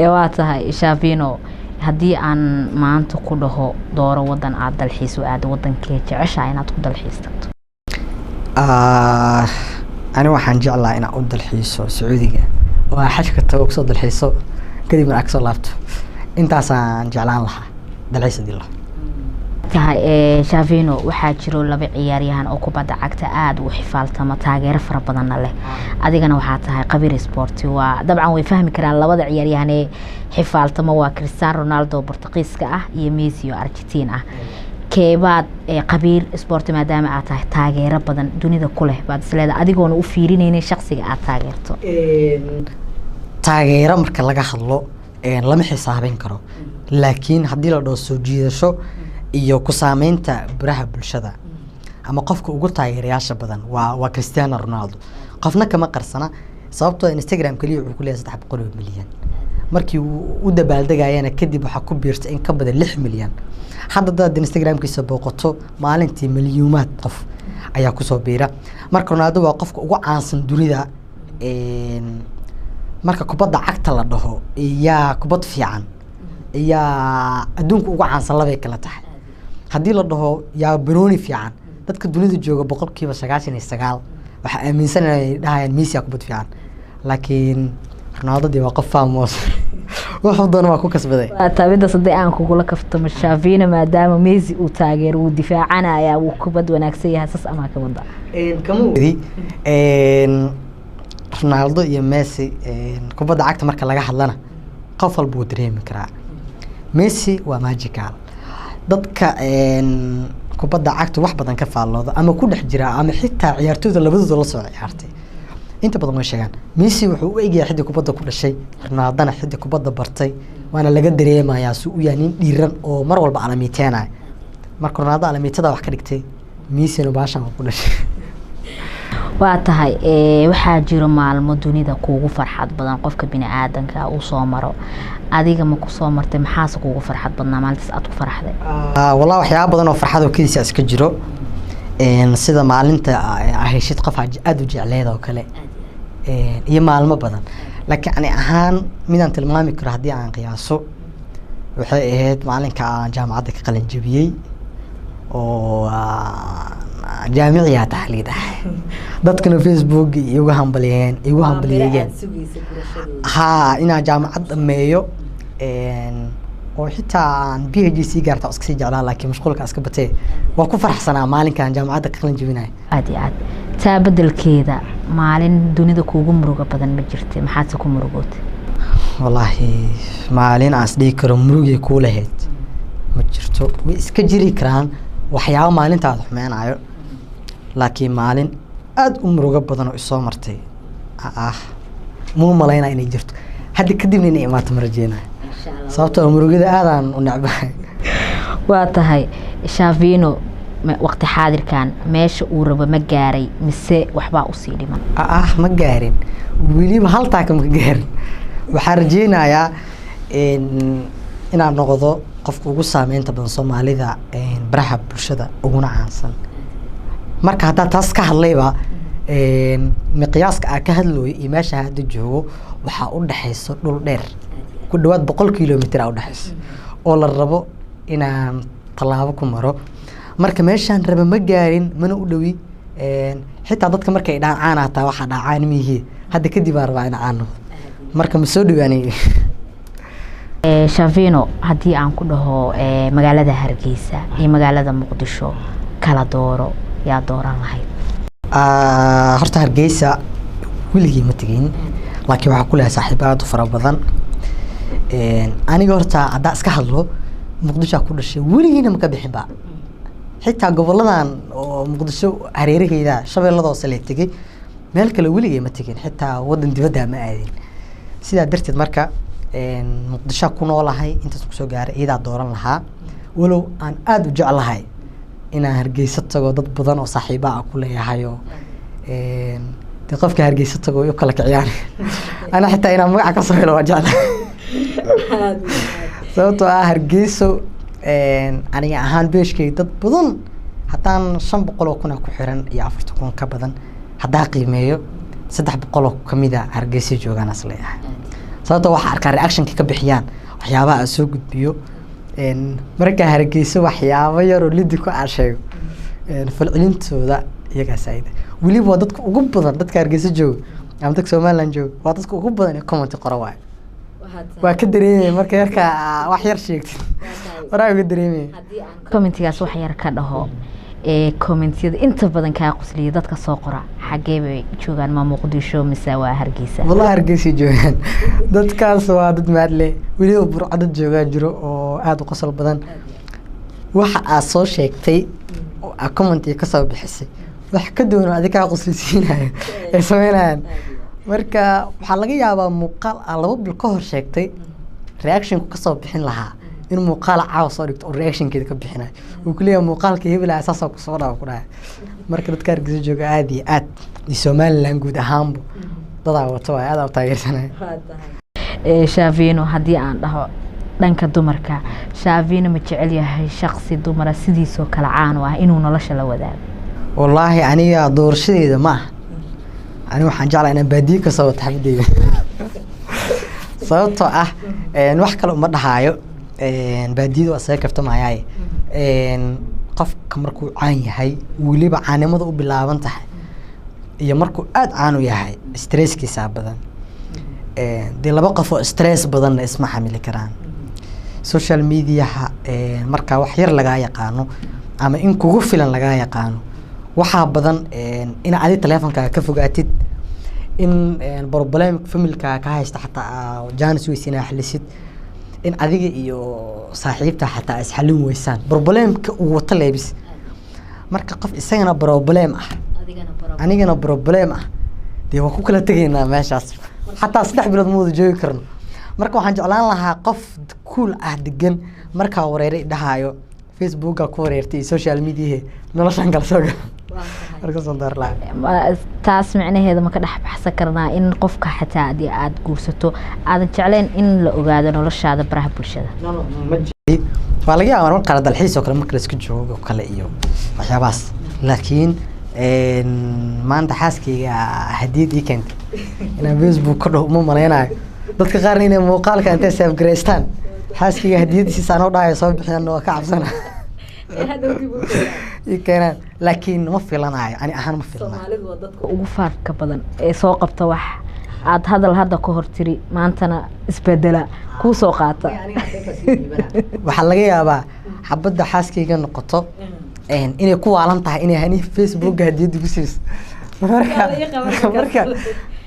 Waa tahay Shaafino, haddii aan maanta ku dhaho dooro wadan aada dalxiis u aado, wadankee jeceshaa inaad ku dalxiis tagto? Ani waxaan jeclaa inaan u dalxiiso Sacuudiga oo aan xajka tago, kusoo dalxiiso, kadibna aan kasoo laabto. Intaasaan jeclaan lahaa dalxiis hadii la Tahay Shavino, waxaa jiro laba ciyaaryahan oo kubadda cagta aada u xifaaltama, taageero fara badanna leh. Adigana waxaa tahay khabiir sporti, waa dabcan way fahmi karaan labada ciyaaryahan ee xifaaltama waa Cristiano Ronaldo Bortuqiiska ah iyo Messi oo Argentiin ah. Keebaad khabiir sporti maadaama aad tahay, taageero badan dunida ku leh baad isleedahay, adigoona u fiirineynin shaksiga aad taageerto? Taageero marka laga hadlo lama xisaabin karo, laakiin haddii la dhaho soo jiidasho iyo ku saameynta baraha bulshada ama qofka ugu taageerayaasha badan waa Cristiano Ronaldo. Qofna kama qarsana, sababtoo Instagram keliya wuxuu ku leeyahay 300 oo milyan. Markii uu u dabaaldegayana kadib waxaa ku biirtay in ka badan 6 milyan. Hadda dadaad Instagramkiisa booqato, maalintii milyuumaad qof ayaa kusoo biira. Marka Ronaldo waa qofka ugu caansan dunida. Marka kubadda cagta la dhaho, iyaa kubad fiican iyaa adduunka ugu caansan, labay kala tahay. Haddii la dhaho yaa banooni fiican, dadka dunida jooga 99% waxaa aaminsan inay dhahayaan Messi aa kubad fiican, laakiin Ronaldo dee waa qof famous, wuxuu doona waa ku kasbaday. Waa taabida haddii aan kugula kaftamo Shavina, maadaama Messi uu taageero, wuu difaacanaya, wuu kubad wanaagsan yahay, sas amaa ka wada? Kama wadi. Ronaldo iyo Messi kubadda cagta marka laga hadlana qof walba wuu dareemi karaa Messi waa magical. Dadka kubadda cagta wax badan ka faallooda ama ku dhex jira ama xitaa ciyaartooyda labadooda la soo ciyaartay inta badan way sheegaan Messi wuxuu u egyahay xiddi kubadda ku dhashay, Ronaldana xiddi kubadda bartay, waana laga dareemayaa si u yahay nin dhiiran oo mar walba alamiiteenaya. Marka Ronaldo alamiitada wax ka dhigtay, Messina baashan ku dhashay. Waa tahay. Waxaa jiro maalmo dunida kuugu farxad badan qofka bini aadanka uu soo maro. Adiga ma kusoo martay? Maxaase kuugu farxad badnaa maalintaas aad ku farxday? Wallahi waxyaaba badan oo farxad oo keliisa iska jiro, sida maalinta aa heshid qof aada u jecleed oo kale, iyo maalmo badan. Laakiin ani ahaan midaan tilmaami karo haddii aan qiyaaso, waxay ahayd maalinka aan jaamacadda ka qalin jebiyey oo jaamiciyaa taxliidahay, dadkana Facebook igu hambaliyeen, igu hambaliyeeyeen haa inaan jaamacad dhameeyo, oo xitaa aan PhD sii gaarta iska sii jeclaa, laakiin mashquulka iska batee. Waa ku faraxsanaa maalinkaan jaamacadda ka qalin jebinayo. Aada iyo aad. Taa bedelkeeda maalin dunida kuugu muruga badan ma jirta? Maxaadse ku murugootay? Wallaahi maalin aan is dhihi karo murugay kuu lahayd ma jirto. Way iska jiri karaan waxyaabo maalintaada xumeynayo, laakiin maalin aada u murugo badan oo isoo martay muu malaynaa inay jirto. Hadda kadibna inay imaato ma rajeynayo, sababtoo murugada aadaan u necbahay. Waa tahay Shavino, waqti xaadirkan meesha uu rabo ma gaaray mise waxbaa usii dhiman? Ma gaarin weliba, hal taaka ma gaarin. Waxaan rajeynayaa inaan noqdo qofka ugu saameynta badan Soomaalida baraha bulshada uguna caansan. Marka haddaa taas ka hadlayba, miqyaaska aan ka hadlooyo iyo meesha hadda joogo waxaa u dhexayso dhul dheer, ku dhawaad 100 kilomitr aa udhexayso oo la rabo inaan tallaabo ku maro. Marka meeshaan raba ma gaarin, mana u dhowi. Xitaa dadka markay dhahaan caan hataa waxaa dhaha caan miihi, hadda kadib aan rabaa in caan noqdo. Marka ma soo dhawaanay. Shavino, haddii aan ku dhaho magaalada Hargeysa iyo magaalada Muqdisho kala dooro, yaa dooran lahayd? Horta Hargeysa weligii ma tegin, laakiin waxaa ku leeyahay saaxiibo aad u fara badan. Aniga horta haddaa iska hadlo, Muqdishoa ku dhashay, weligiina maka bixinba. Xitaa goboladan oo Muqdisho hareeraheeda, Shabeellada Hoose la tegey, meel kale weligay ma tegin, xitaa wadan dibadda ma aadin. Sidaa darteed marka Muqdisho ku noolahay intaas kusoo gaaray, iyadaa dooran lahaa, walow aan aada u jeclahay inaan Hargeysa tago, dad badan oo saaxiiba ah ku leeyahay oo dee qofka Hargeysa tago way u kala kiciyaan. Ana xitaa inaan magaca kasoo helo waa jeclahay, sababtoo ah Hargeyso aniga ahaan beeshkay dad badan haddaan 500,000 ku xiran iyo 40,000 ka badan haddaa qiimeeyo, 300 oo kamida Hargeysa joogaan as leeyahay. Sababta waxaa arkaa reactionka ka bixiyaan waxyaabaha aan soo gudbiyo. Markaa Hargeysa waxyaabo yaroo lidi ku aan sheego, falcelintooda iyagaa saa'id. Weliba waa dadka ugu badan, dadka Hargeysa jooga ama dadka Somaliland jooga, waa dadka ugu badan ee comment qora waayo. Waa ka dareemaya marka yarka wax yar sheegtid, waraa uga dareemaya. Commentigaas wax yar ka dhaho, ee commentiyada inta badan kaa qosliya, dadka soo qora xaggee bay joogaan? Ma Muqdisho mise waa Hargeysa? Wallahi Hargeysa joogaan dadkaas, waa dad maadle. Weliba Burco dad joogaa jiro oo aada u qosol badan. Waxa aad soo sheegtay oo aad commentiga kasoo bixisay wax ka duwan oo adiga kaa qoslisiinayo ay sameynayaan. Marka waxaa laga yaabaa muuqaal aa 2 bil ka hor sheegtay reactionku kasoo bixin lahaa in muuqaal caawa soo dhigto oo reactionkeeda ka bixinayo, uu kuleeyahay muuqaalka hebel ah saasoo kusoo dhawa ku dhahay. Marka dadka Hargeysa jooga aada iyo aad, iyo Somaliland guud ahaanba, dadaa wato waay, aad u taageersanaya. Shavino, haddii aan dhaho dhanka dumarka, Shavino ma jecel yahay shaksi dumara sidiisoo kale caan u ah inuu nolosha la wadaago? Wallaahi aniga doorashadeeda ma aha. Aniga waxaan jeclahay inaan baadiye kasoo wato xabadeyda, sababtoo ah wax kale uma dhahaayo, baadiyada waa isaga kaftamayaaye. Qofka markuu caan yahay, weliba caanimada u bilaaban tahay iyo markuu aada caan u yahay, stresskiisaa badan. Dee laba qof oo stress badanna isma xamili karaan. Social mediaha markaa wax yar lagaa yaqaano ama in kugu filan lagaa yaqaano, waxaa badan in adi teleefonkaaga ka fogaatid, in problem familkaaga ka haysta xataa chance weysa inaa xalisid, in adiga iyo saaxiibta xataa is xalin weysaan problemka uu wato leebis. Marka qof isagana problem ah, anigana problem ah, dee waan ku kala tegaynaa meeshaas, xataa 3 bilood ma wada joogi karno. Marka waxaan jeclaan lahaa qof cool ah, degan, markaa wareeray dhahaayo Facebooka ku wareertay iyo social mediahe, noloshan kala soo gala markaasaan door lahaa. Taas micnaheeda ma ka dhex baxsan karnaa in qofka xataa haddii aada guursato aadan jecleen in la ogaado noloshaada baraha bulshada? Waa laga yaabaa marka qaar dalxiis oo kale marka la iska joogo oo kale iyo waxyaabahaas, laakiin maanta xaaskayga hadiyad ii keentay inaan Facebook ka dhaho uma maleynayo. Dadka qaarna inay muuqaalka intay save garaystaan xaaskayga hadiyadiisa anoo dhahayo soo bixiyaan, waa ka cabsana ii keenaan, laakiin ma filanayo, ani ahaan ma filanayo. Soomaalidu waa dadka ugu faarka badan ee soo qabta wax aada hadal hadda ka hor tiri, maantana isbedela kuu soo qaata. Waxaa laga yaabaa xabadda xaaskayga noqoto inay ku waalan tahay inay hani Facebooka hadiyadda ku siiso. Marka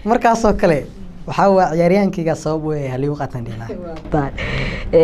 markaasoo kale waxaa waa ciyaaryaankayga sabab u haligu qaatan dhihi lahaa.